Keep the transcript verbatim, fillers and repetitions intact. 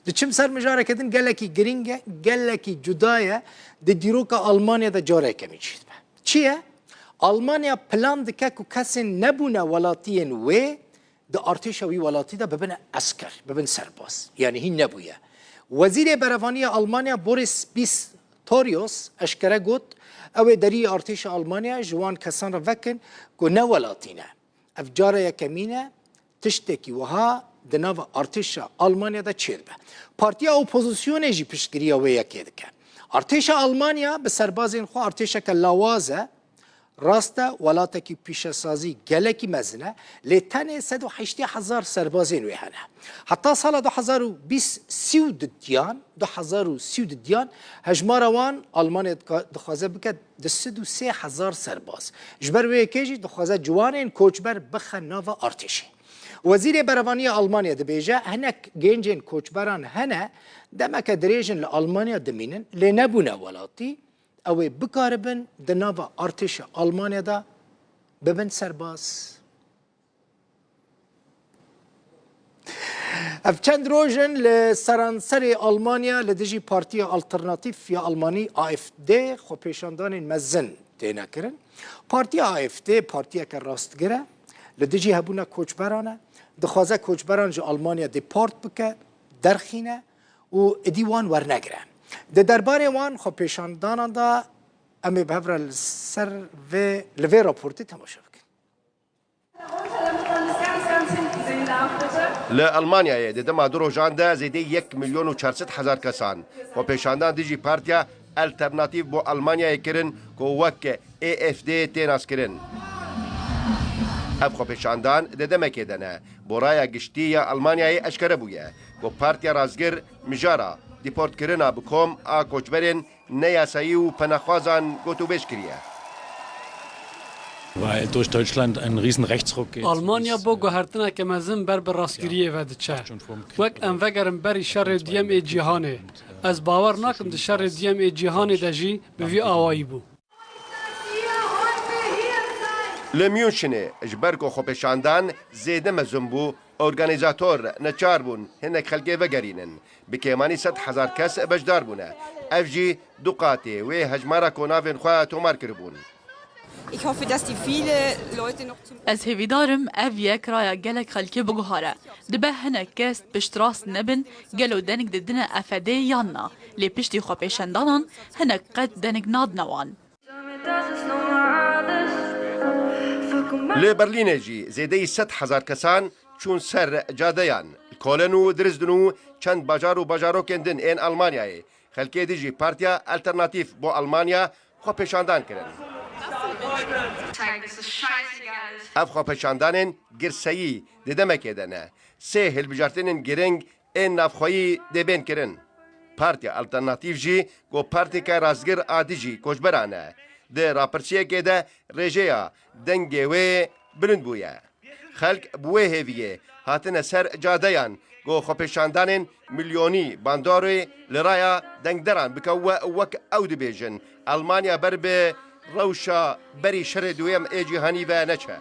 Diçim ser mijareke din, gelekî girîng e, gelekî cuda ye, di dîroka Almanya de cara yekemîn çêdibe. Çi ye? Almanya plan dike ku kesên nebûne welatiyên wê di artêşa wî welatî de bibine esker, bibin serbaz. Yanî hîn nebûye. Wezîrê Berevanî ya Almanya Boris Pistorius eşkere got, ew ê deriyê artêşa Almanya ji wan kesan re vekin ku ne welatî ne. Ev cara yekemîn e tiştekî wiha di nava artêşa Almanya de çêdibe. Partiya opozisyonê jî piştgiriya wê yekê dike. Artêşa Almanya bi serbazên xwe artêşeke lawaz e. Rast e, welatekî pîşesazî gelekî mezin e, lê tenê sed û heştê hezar serbazên wê hene. Heta sala du hezar û bîst, sî û didiyan, du hezar û sî û didiyan, hejmara wan Almanya dika-, dixwaze bike di sed û sê hezar serbaz. Ji ber wê yekê jî dixwaze ciwanên koçber bixe nava artêşê. Wezîrê Berevanî ya Almanya dibêje, hinek gencên koçberan hene, demeke dirêj in li Almanya dimînin, lê nebûne welatî, ew ê bikaribin di nava artêşa Almanya de bibin serbaz. Ev çend roj in li seranserê Almanya li dijî Partiya Alternatîf ya Almanî, A F D, xwepêşandanên mezin têne kirin. Partiya A F D partiyeke rastgir e, li dijî hebûna koçberan e, dixwaze koçberan ji Almanya deport bike, derxîne û êdî wan wernegire. Di derbarê wan xwepêşandanan de em ê bi hev re li ser vê, li vê raportê temaşe bikin. Li Almanyayê di dema du rojan de zêdeyî yek milyon û çar sed hezar kesan xwepêşandan dijî Partiya Alternatîf bo Almanyayê kirin ku wek A F D tê naskirin. Ev xwepêşandan di demekê de ne, bo raya giştî ya Almanyayê eşkere bûye ku Partiya Rastgir mijara deportkirina bi kom a koçberên neyasayî û penexwazan gotûbêj kiriye. Weil durch Deutschland ein riesen Rechtsruck geht. Almanya bo guhertineke mezin ber bi rastgiriyê ve diçe. Wek em vegerin berî şerê duyem ê cîhanê. Ez bawer nakim di şerê duyem ê cîhanê de jî bi vî awayî bû. Li Münşinê ji ber ku xwepêşandan zêde mezin bû, organîzator neçar bûn hinek xelkê vegerînin. Bi kêmanî sed hezar kes beşdar bûne. Ev jî du qatê wê hejmara ku navên xwe tomar kiribûn. Ich hoffe, dass die viele Leute noch zum Ez hêvîdar im ev yek raya gelek xelkê biguhere. Dibe hinek kes piştrast nebin, gelo deng didine F D yan na, lê piştî xwepêşandanan hinek qet deng nadine wan. Li Berlînê jî zêdeyî sed hezar kesan çûn ser cadeyan. Li Kolen û Dirizdin û çend bajar û bajarokên din ên Almanyayê xelkê dijî Partiya Alternatîf bo Almanya xwepêşandan kirin. Ev xwepêşandanên girseyî di demekê de ne. Sê hilbijartinên girîng ên navxweyî dê bên kirin. Partiya Alternatîf jî ku partiyeke rastgir a dijî koçberan e, di rapirsiyekê de rêjeya dengê wê bilind bûye. Xelk bi wê hêviyê hatine ser cadeyan ku xwepêşandanên milyonî bandorê li raya dengderan bike we wek ew dibêjin Almanya ber bi rewşa berî şerê duyem ê cîhanî ve neçe.